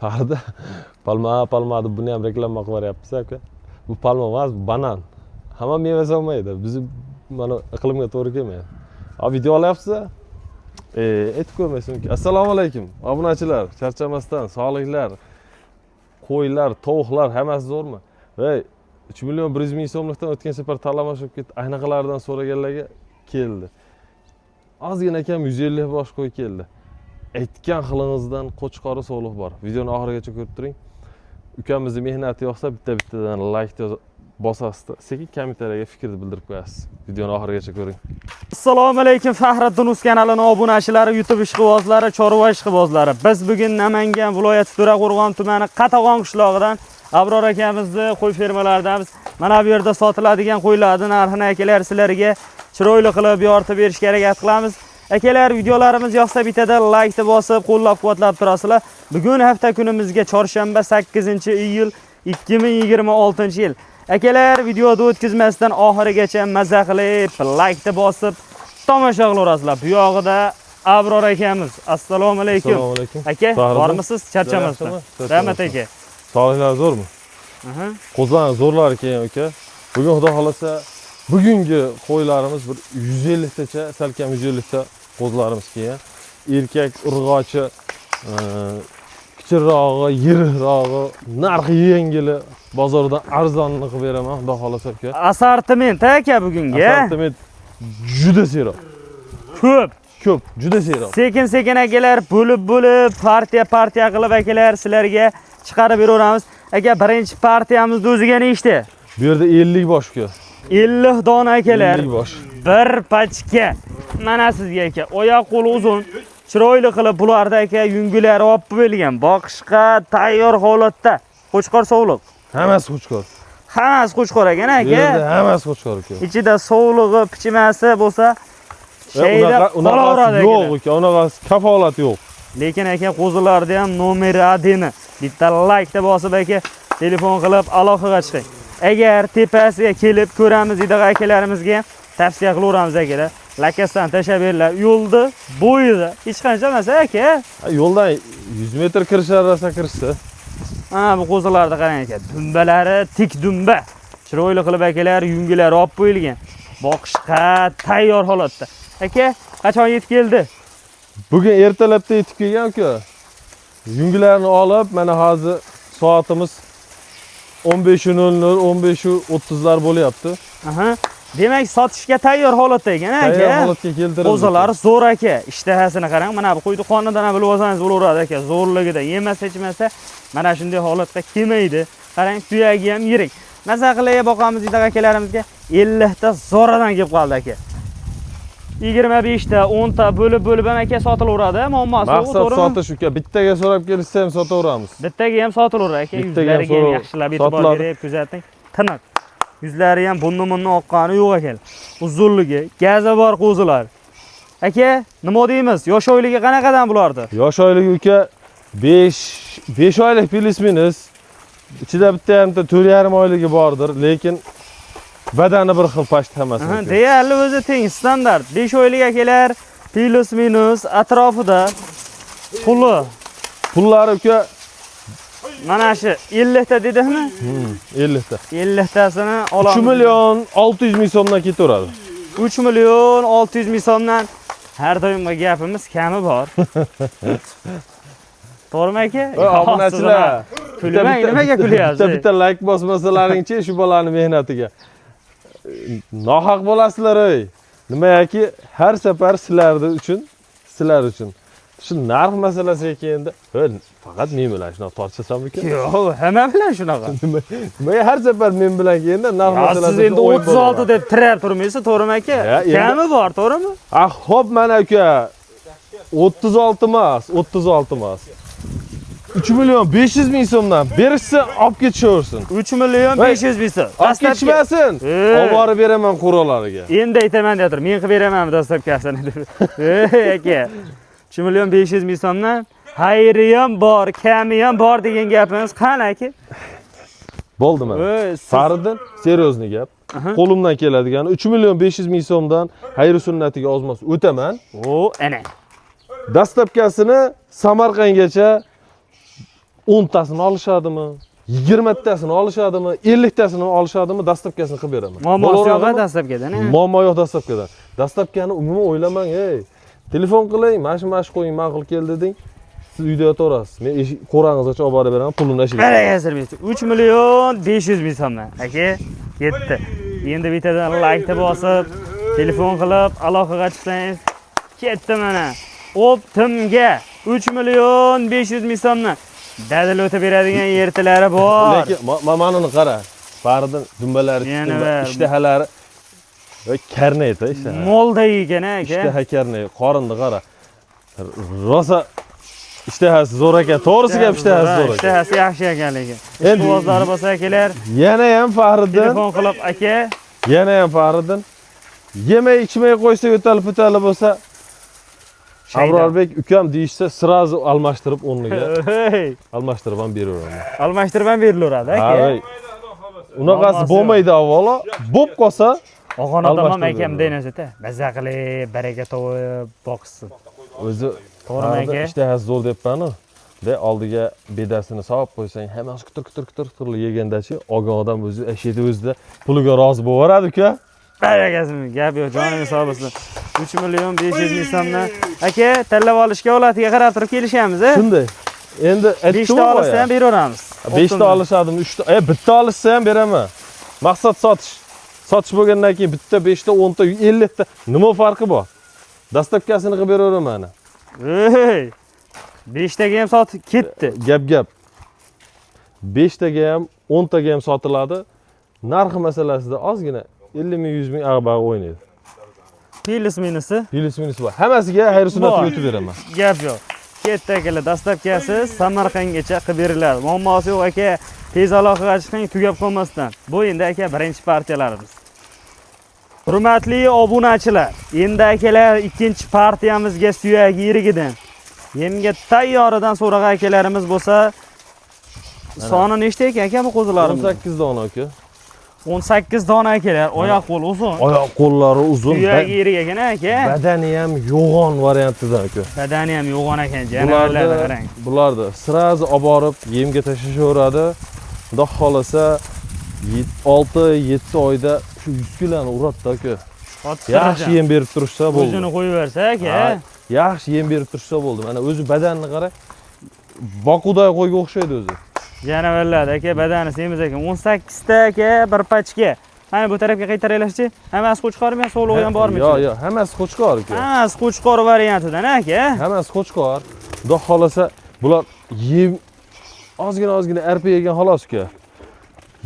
Farida palma, palma deb buni ham reklama qilib yuboryapmiz, aka. Bu palma emas, bu banan. Hamma meva solmaydi. Bizni mana iqlimga to'g'ri kelmaydi. A, video olyapsiz? Aytib qo'ymaysan. Assalomu alaykum, obunachilar, charchamasdan, sog'liklar, qo'ylar, tovuqlar hammasi zo'rmi? Ey, 3 million 100 ming so'mlikdan o'tgan safar tanlamash bo'lib ketdi. Aynaqalardan so'raganlarga keldi. Ozgina kam 150 bosh qo'y keldi. Aytgan xilingizdan qo'chqori sovliq bor. Videoni oxirigacha ko'rib turing. Ukamizni mehnati yoqsa, bitta bittadan layk bosasizda, sekin kommentariyaga fikrni bildirib qo'yasiz. Videoni oxirigacha ko'ring. Assalomu alaykum, Fahriddin Uz kanalining obunachilari, YouTube ishqibozlari, chorva ishqibozlari. Biz bugun Namangan viloyati To'raqo'rg'on tumani Qatag'on qishlog'idan Abror akamizni qo'y fermalaridamiz. Mana bu yerda sotiladigan qo'ylarning narxini, akalar, sizlarga chiroyli qilib yoritib berishga harakat qilamiz. Akalar, videolarimiz yoqsa, bittada laykni bosib, qo'llab-quvvatlab turasizlar. Bugun hafta kunimizga chorshanba, 8-iyul 2026-yil. Akalar, videoni o'tkazmasdan oxirigacha maza qilib, laykni bosib tomosha qilaverasizlar. Bu yog'ida Abror akamiz. Assalomu alaykum. Assalomu alaykum. Aka, Fahriddin. bormisiz? Charchamasdan. Yaxshimi? Rahmat, aka. Sog'liklar zo'rmi? Aha. Qo'zlarni zo'rlari keyin, aka. Bugun, xudo xolasa, bugungi qo'ylarimiz bir 150 tacha, salkam 150 ta qo'zlarimiz kelgan. Erkak, urg'ochi, kichikrog'i, yirikrog'i, narxi yengili, bozordan arzonini qilib beraman, xudo xolasa, aka. Assortiment aka bugungi. Assortiment juda serob. Ko'p. Ko'p, juda serob. Sekin sekin, akalar, bo'lib bo'lib, partiya partiya qilib, akalar, sizlarga chiqarib beraveramiz. Aka, birinchi partiyamizni o'ziga nechta? Bu yerda 50 bosh, uka. 50 dona, akalar. 50 bosh. Bir pachka. Mana sizga, aka. Oyoq qo'li uzun. Chiroyli qilib bularda, aka, yungilari olib qo'yilgan. Boqishga tayyor holatda. Qo'chqor sovliq. Hammasi qo'chqor. Hammasi qo'chqor ekan, Bu aka. yerda hammasi qo'chqor, uka. Ichida sovlig'i, pichmasi bo'lsa, shayda Unaqasi qolaveradi, yo'q, akalar. uka, unaqasi kafolat yo'q. Lekin, aka, qo'zilarda ham nomer 1-ni. Bitta laykni bosib, aka, telefon qilib aloqaga chiqing. Agar tepasiga kelib ko'ramiz deydigan akalarimizga ham tavsiya qilaveramiz, akalar. Lakasdan tashlab beringlar. Yo'lni bo'yida. Hech qancha emas, aka. Ha, yo'ldan 100 metr kirishar rosa kirishsa. Ha, bu qo'zilarni qarang, aka. Dumbalari tik dumba. Chiroyli qilib, akalar, yungilari olib qo'yilgan. Boqishga tayyor holatda. Aka, qachon yetib keldi? Bugun ertalabda yetib kelgan, uka. Yungilarni olib, mana hozir soatimiz 15:00, 15:30 lar bo'lyapti. Aha. Demak, sotishga tayyor holatda ekan, aka. Tayyor holatga keltirildi. Qo'zilari zo'r, aka. Ishtahasini qarang. Mana bu qo'yni qonidan ham bilib olsangiz bo'laveradi, aka. Zo'rligida yemasa, ichmasa mana shunday holatga kelmaydi. Qarang, suyagi ham yirik. Maza qilib boqamiz deydi akalarimizga. 50 ta zo'radan kelib qoldi, aka. 25 ta, 10 ta bo'lib bo'lib ham, aka, sotilaveradi. Muammosi yo'q, Maqsad to'g'rimi? sotish, uka. Bittaga so'rab kelishsa ham sotaveramiz. Bittaga ham sotilaveradi, aka. Bittaga ham Yuzlariga ham yaxshilab e'tibor sotiladi. berib kuzating. Tiniq. Yuzlari ham bunni bunni oqqani yo'q ekan. Uzunligi, gazi bor qo'zilar. Aka, nima deymiz? Yosh oyligi qanaqadan bulardi? Yosh oyligi, uka, 5 oylik плюс-минус. Ichida bitta yarimta 4,5 oyligi bordir, lekin badani bir xil pashт hammasi. Aha, Uka. deyarli o'zi teng standart. 5 oylik, akalar, плюс минус atrofida puli. Pullari, uka, Mana shu 50 ta dedingmi? 50 ta. 50 tasini olamiz. 3 million 600 ming so'mdan ketaveradi. 3 million 600 ming so'mdan. Har doimgi gapimiz, kami bor. To'g'rimi, aka? Ey, obunachilar, Kulmang, nimaga kulyapsiz? Bitta bitta layk bosmasalaringchi shu bolani mehnatiga. Nohaq bo'lasizlar, ey. Nimagaki har safar sizlarni uchun, sizlar uchun. Shu narx masalasiga kelganda, faqat men bilan shunaqa tortishasanmikan? Yo'q, hamma bilan shunaqa. Nimaga har safar men bilan kelganda narx Ya, masalasi siz endi 36 deb tirab turmaysiz, to'g'rimi, aka? Ya, Kami bor, to'g'rimi? Ah, xo'p, mana, uka. 36 emas, 36 emas. 3 million 500 ming so'mdan berishsa, olib ketishaversin. 3 million 500 ming so'm. Olib ketishmasin. Olib borib beraman qo'ralariga. Endi aytaman deyapti. Men qilib beraman доставка sini deb. Ey, aka. 3 million 500 ming so'mdan xayri ham bor, kami ham bor degan gapimiz qani, aka? Bo'ldi mana. Ey, Fariddin, серьезный gap. Qo'limdan keladigani 3 million 500 ming so'mdan xayri sunnatiga ozmos o'taman. O, ana. Доставка sini Samarqandgacha. 10 tasini olishadimi, 20 tasini olishadimi, 50 tasini olishadimi, доставка sini qilib beraman. Muammosi yo'q. Bo'laveradimi? Доставка dan. Muammo yo'q доставка dan. Доставка ni umuman o'ylamang, ey. Telefon qiling, mana shu qo'ying, ma'qul keldi deng. Siz uyda yotaverasiz. Men eshik qo'rang'izgacha olib borib beraman, pulini eshigiga. Barakasini bersin. 3 million 500 ming so'mdan. Aka, ketdi. Endi bittadan laykni bosib, telefon qilib aloqaga chiqsangiz, ketdi mana. Оптом ga 3 million 500 ming so'mdan. Dadil o'tib beradigan yertilari bor. Lekin mana uni qara. Fariddin, dumbalari Yana chiqdi, ishtahalari va karnaydi ishtaha. Molda ekan aka. Ishtaha karnay, qorinni qara. Rosa ishtahasi zo'r ekan. To'g'risi gap, ishtahasi zo'r ekan. Ishtahasi yaxshi ekan lekin. Endi- Ishqibozlari bo'lsa akalar, Yana ham Fariddin, telefon qilib aka, yana ham Fariddin yemay ichmay qo'ysa, yo'talib putalib bo'lsa, Shayda. Abrorbek ukam deyishsa, сразу almashtirib o'rniga Hey, almashtirib ham beraveraman. Almashtirib ham berilaveradi Ha, aka. ey. Unaqasi Muammosi bo'lmaydi avvalo. Bo'lib qolsa, Og'on odam ham almashtirib akam beraveradi. deynasida. Maza qilib, baraka topib boqsin. O'zi To'g'rimi Fariddin aka? ishtahasi zo'r debmanu. De oldiga bedasini solib qo'ysang, hammasi kutur kutur kutur kutur yegandachi, olgan odam o'zi eshakni o'zida puliga rozi bo'laveradi uka. Barakasini, gap yo'q, joning sog' bo'lsin. 3 million 500 ming so'mdan. Aka, tanlab olishga holatiga qarab turib kelishamiz, a? Shunday. Endi 5 aytdim ta olsa ham beraveramiz. 5 ta olishadimi, 3 ta, bitta olishsa ham beraman. Maqsad sotish. Sotish bo'lgandan keyin bitta, 5 ta, 10 ta, 50 ta nima farqi bor? Доставка sini qilib beraveraman ana. Ey! 5 taga ham sotib ketdi. Gap gap. 5 taga ham, 10 taga ham sotiladi. Narxi masalasida ozgina 50 ming, 100 ming ag'bag'i o'ynaydi. Плюс минус i Плюс минус bor. Hammasiga xayr sunnatga Bor. o'tib beraman. Gap yo'q. Ketdi akalar, доставка si Samarqandgacha qilib beriladi. Muammosi yo'q aka. Tez aloqaga chiqing, tugab qolmasdan. Bu endi aka birinchi partiyalarimiz. Hurmatli obunachilar, endi akalar ikkinchi partiyamizga suyak yerigidan. Yemga tayyoridan so'ragan akalarimiz bo'lsa, soni nechta ekan aka bu qo'zilarimiz? 18 dona aka. 18 dona akalar, oyoq qo'l uzun. Oyoq qo'llari uzun, Suyagi yirik ekan aka. Badani ham yo'g'on variantidan aka. Badani ham yo'g'on ekan, janavorlarni Bularni qarang. Bularni сразу olib borib yemga tashlashaveradi. Xudo xohlasa 6-7 oyda shu 100 kiloni uradi aka. Yaxshi yem berib turishsa bo'ldi. O'zini qo'yib bersa aka. Ha, yaxshi yem berib turishsa bo'ldi. Mana o'zi badanini qara. Boquday qo'yga o'xshaydi o'zi. Janavorlar aka, badani semiz ekan. 18 ta aka bir пачка. Mana bu tarafga qaytaraylikchi. Hammasi qo'chqormi, sog'lig'i ham bormi? Yo'q, yo'q, hammasi qo'chqor aka. Hammasi qo'chqor variantidan aka. Hammasi qo'chqor. Xudo xohlasa bular yem ozgina ozgina arpa yegan xolos uka.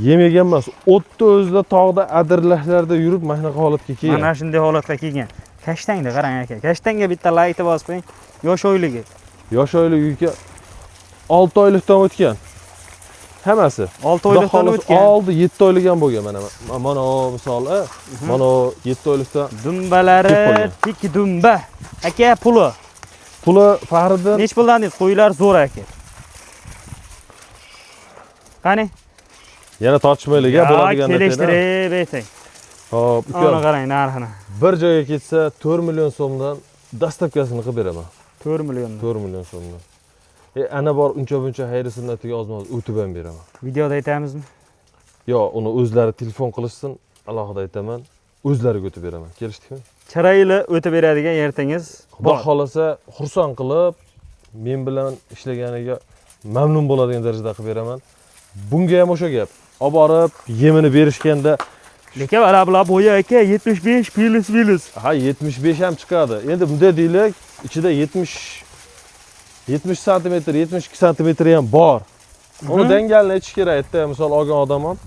Yem yegan emas, o'tni o'zida tog'da adirlashlarda yurib mana shunaqa holatga kelgan. Mana shunday holatga kelgan. Kashtangni qarang aka. Kashtanga bitta laykni bosib qo'ying. Yosh oyligi. Yosh oylik uka, 6 oylikdan o'tgan. Hammasi. 6 Xudo oylikdan xohlasa o'tgan. 6 7 oylik ham bo'lgan mana. Mana misol, mana 7 oylikdan Dumbalari kelib qolgan. Tik dumba. Aka, puli. Puli, Faxriddin, Nech puldan deysiz? Qo'ylar zo'r aka. Qani? Yana tortishmaylik, ha, bo'ladigan. Kelishtirib ayting. Xo'p, Uni uka, qarang narxini. Bir joyga ketsa 4 million so'mdan доставка sini qilib beraman. 4 million. 4 million so'mdan. Ana bor uncha buncha xayri sunnatiga ozma-oz o'tib ham beraman. Videoda aytamizmi? Yo'q, uni o'zlari telefon qilishsin, alohida aytaman. O'zlariga o'tib beraman. Kelishdikmi? Chiroyli o'tib beradigan yertingiz Xudo bor. xohlasa xursand qilib, men bilan ishlaganiga mamnun bo'ladigan darajada qilib beraman. Bunga ham o'sha gap. Olib borib yemini berishganda. Lekin mana bular bo'yi aka 75 плюс минус. Ha, 75 ham chiqadi. Endi bunday deylik, ichida 70 70 santimetr, 72 santimetr ham bor. Uni dangalini aytish kerak. Erta misol olgan odam ham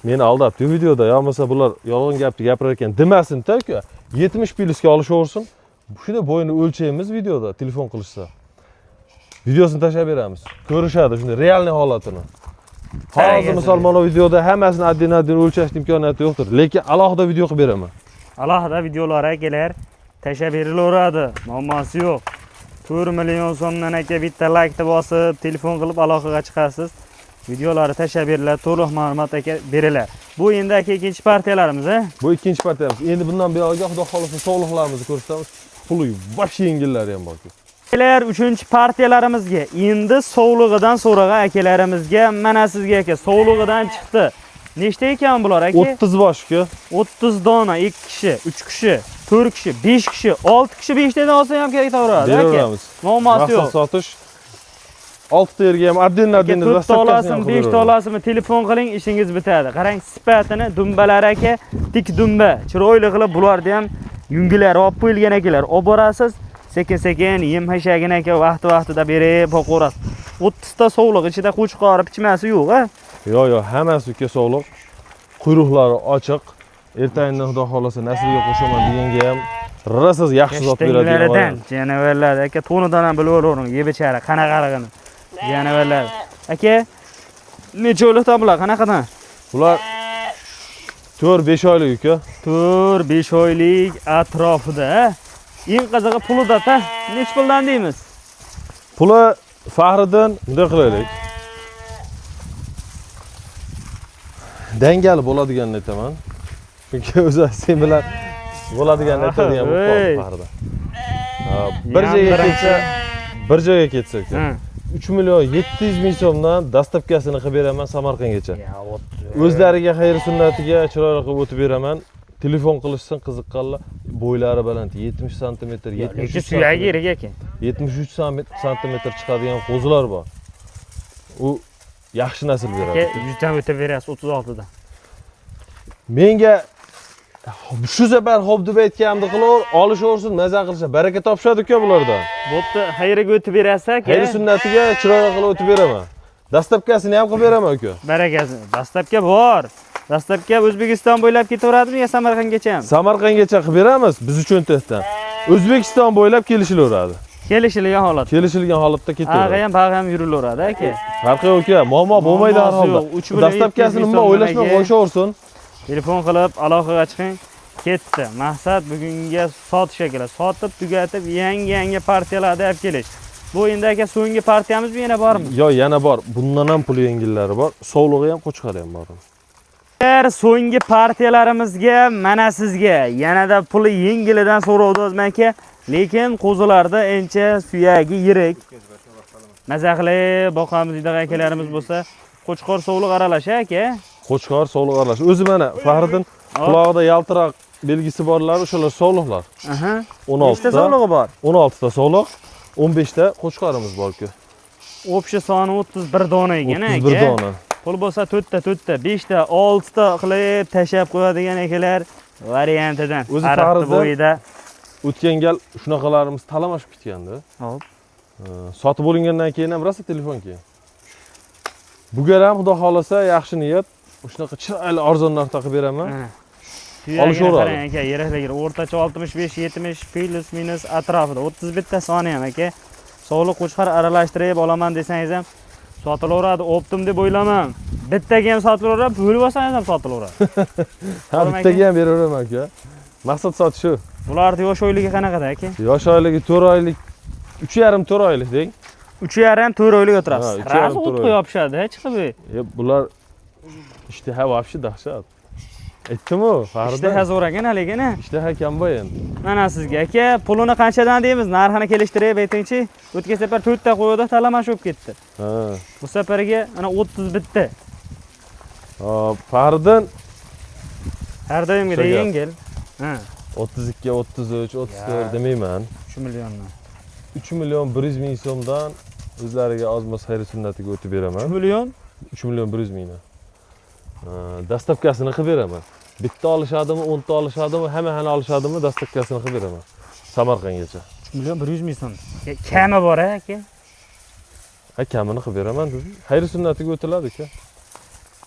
meni aldabdi videoda, yo bo'lmasa bular yolg'on gapni gapirar ekan demasin-da uka. 70 плюс ga olishaversin. Shunda bo'yini o'lchaymiz videoda, telefon qilishsa. Videosini tashlab beramiz. Ko'rishadi shunda реальный holatini. Hozir Barakasini. Misol mana videoda hammasini отдельно-отдельно o'lchashni imkoniyati yo'qdir. Lekin alohida video qilib beraman. Alohida videolar akalar tashlab berilaveradi. Muammosi yo'q. 4 million so'mdan aka bitta laykni bosib, telefon qilib aloqaga chiqasiz. Videolari tashlab beriladi, to'liq ma'lumot aka beriladi. Bu endi aka ikkinchi partiyalarimiz, a? Bu ikkinchi partiyamiz. Endi bundan buyog'iga Xudo xohlasa sog'liqlarimizni ko'rsatamiz. Puli вообще yengillari ham bor. Akalar, 3-partiyalarimizga endi sovlig'idan so'rag'a akalarimizga mana sizga aka sovlig'idan chiqdi. Nechta ekan bular aka? 30 bosh uka. 30 dona, 2 kishi, 3 kishi, 4 kishi, 5 kishi, 6 kishi 5 tadan olsa ham ketaveradi aka. Beraveramiz. Muammosi Maqsad yo'q. sotish. 6 ta yerga ham отдельно Aka, отдельно 4 ta доставка sini ham olasizmi, qilib 5 ta beraveramiz. olasizmi, telefon qiling, ishingiz bitadi. Qarang, sifatini dumbalari aka, tik dumba. Chiroyli qilib bularni ham yungilari olib qo'yilgan akalar. Olib borasiz, sekin-sekin yem hashagini aka vaqti-vaqtida berib boqaverasiz. 30 ta sovliq ichida qo'chqor pichmasi yo'q, ha? Yo'q, yo'q, hammasi uka sog'liq. Quyruqlari ochiq. Ertagindan xudo xolasa naslga qo'shaman deganga ham rosa yaxshi zot beradigan Kashtanlaridan variant. janavorlar aka to'nidan ham bilib olavering, yeb ichari qanaqaligini. Janavorlar. Aka, necha oylikdan bular qanaqadan? Bular 4-5 oylik uka. 4-5 oylik atrofida. Eng qizig'i pulida ta. Necha puldan deymiz? Puli Fahriddin bunday qilaylik. Dangali bo'ladiganini aytaman. Chunki o'zi sen bilan bo'ladiganini aytadigan bo'lib qoldi Hey. Fahriddin. Ha, bir joyga ketsa, bir joyga ketsa uka. 3 million 700 ming so'mdan dastavkasini qilib beraman Samarqandgacha. O'zlariga xayr sunnatiga chiroyli qilib o'tib beraman. Telefon qilishsin qiziqqanlar. Bo'ylari baland 70 santimetr, Lekin 73 suyagi santimetr, yirik ekan. 73 santimetr chiqadigan qo'zilar bor. U yaxshi nasl beradi. Aka, 100 dan o'tib berasiz 36 dan. Menga shu safar xo'p deb aytganimni qilaver, olishaversin, maza qilishsin, baraka topishadi uka bulardan. Bo'pti, xayriga o'tib berasiz aka. Xayr sunnatiga chiroyli qilib o'tib beraman. Dastavkasini ham qilib beraman uka. Barakasi. Dastavka bor. Dastavka O'zbekiston bo'ylab ketaveradimi yo Samarqandgacha ham? Samarqandgacha qilib beramiz biz uchun to'rtdan. O'zbekiston bo'ylab kelishilaveradi. Kelishilgan holat. Kelishilgan holatda ketaveradi. Ag'a ham bag'a ham yurilaveradi aka. Farqi yo'q uka, muammo bo'lmaydi har Muammosi holda. yo'q. 3 million Dastavkasini 700 umuman ming o'ylashmay so'mdan qo'yishaversin. Telefon qilib aloqaga chiqing. Ketdi. Maqsad bugunga sotish akalar. Sotib tugatib yangi-yangi partiyalarni olib kelish. Bu endi aka so'nggi partiyamizmi yana bormi? Yo'q, yana bor. Bundan ham puli yengillari bor. Sovlig'i ham, qo'chqori ham bor. So'nggi partiyalarimizga mana sizga yanada puli yengilidan so'rovdi aka, lekin qo'zilarda encha suyagi yirik. Maza qilib boqamiz deydigan akalarimiz bo'lsa, qo'chqor sovliq aralash aka. Qo'chqor sovliq aralash. O'zi mana Fahriddin qulog'ida yaltiroq belgisi borlar, o'shalar sovliqlar. Aha. 16 Nechta ta. sovlig'i bor? 16 ta sovliq, 15 ta qo'chqorimiz bor-ku. Общий soni 31 dona ekan aka. 31 dona. Pul bo'lsa 4 ta, 4 ta, 5 ta, 6 ta qilib tashlab qo'yadigan akalar variantidan. O'zi Ariqni Fahriddin bo'yida. O'tgan gal shunaqalarimiz talamashib ketgandi. Hop. Sotib bo'lingandan keyin ham rosa telefon kelgan. Bu gal ham xudo xolasa yaxshi niyat, shunaqa chiroyli arzon narxda qilib beraman. Olishaveradi. Qarang aka, yeriqligini o'rtacha 65-70 plus minus atrofida 31 ta soni ham aka. Sovliq qo'chqor aralashtirib olaman desangiz ham sotilaveradi, optim deb o'ylamang. Bittaga ham sotilaveradi, bo'lib olsangiz ham sotilaveradi. Ha, bittaga ham beraveraman aka. Maqsad sotish shu. Bularning yosh oyligi qanaqada aka? Yosh oyligi 4 oylik, 3,5-4 oylik deng. 3,5-4 oylik o'tirasiz. Ha, üç yarim, Rosa to'rt o'tga oylik. yopishadi, chiqib. Bular ishtaha вообще dahshat. Aytdim-ku, Fahriddin. Ishtaha zo'r ekan haligini. Ishtaha kam endi. Mana sizga aka, pulini qanchadan deymiz? Narxini kelishtirib aytingchi. O'tgan safar 4 ta qo'ydi, talamash bo'lib ketdi. Ha. Bu safarga mana 31 ta. Hop, Fahriddin Har doimgidek O'sha gap. yengil. Ha, 32, 33, 34 Ya. demayman. 3 milliondan. 3 million 100 ming so'mdan o'zlariga ozmoz xayr sunnatiga o'tib beraman. 3 million? 3 million 100 mingdan. Dastavkasini qilib beraman. Bitta olishadimi, 10 ta olishadimi, hammani olishadimi, dastavkasini qilib beraman. Samarqandgacha. 3 million 100 ming so'm. Kami bor aka. Ha, kamini qilib beraman dedim. Xayr sunnatiga o'tiladi aka.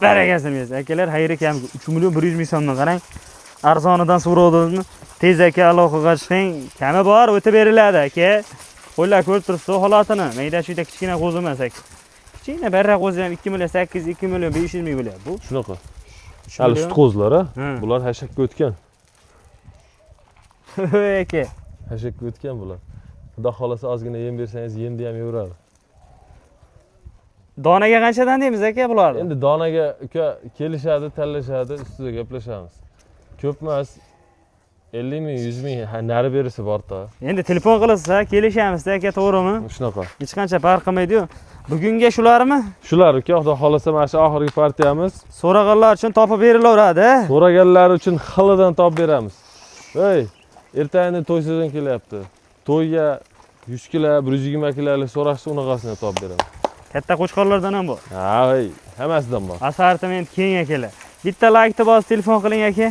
Barakasini bersin. Akalar, xayri kam 3 million 100 ming so'mdan qarang. Arzonidan so'rovdingizmi? Tez aka aloqaga chiqing. Kami bor, o'tib beriladi aka. Qo'ylar ko'rib turibsiz holatini. Mayda chuyda kichkina qo'zi emas aka. Kichkina barra qo'zi ham 2 million 800, 2 million 500 ming bo'lyapti. Bu Shunaqa. 3 Hali million. sut qo'zilar ha. Ha. Bular hashakka o'tgan. Aka. Hashakka o'tgan bular. Xudo xolasa ozgina yem bersangiz, yemni ham yeveradi. Donaga qanchadan deymiz aka bularni? Endi donaga uka kelishadi, tanlashadi, ustida gaplashamiz. Ko'p emas. 50 ming, 100 ming nari berisi bor-da. Endi telefon qilsa kelishamiz aka, to'g'rimi? Shunaqa. Hech qancha farq qilmaydi-yu. Bugunga shularmi? Shular uka, xudo xohlasa mana shu oxirgi partiyamiz. So'raganlar uchun topib berilaveradi. So'raganlar uchun xilidan topib beramiz. Ey, ertaga to'y sezon kelyapti. To'yga 100 kilo, 120 kilolik so'rashsa unaqasini topib beramiz. Katta qo'chqorlardan ham bor. Ha, ey, hammasidan bor. Assortiment keng akalar. Bitta laykni bosib telefon qiling aka.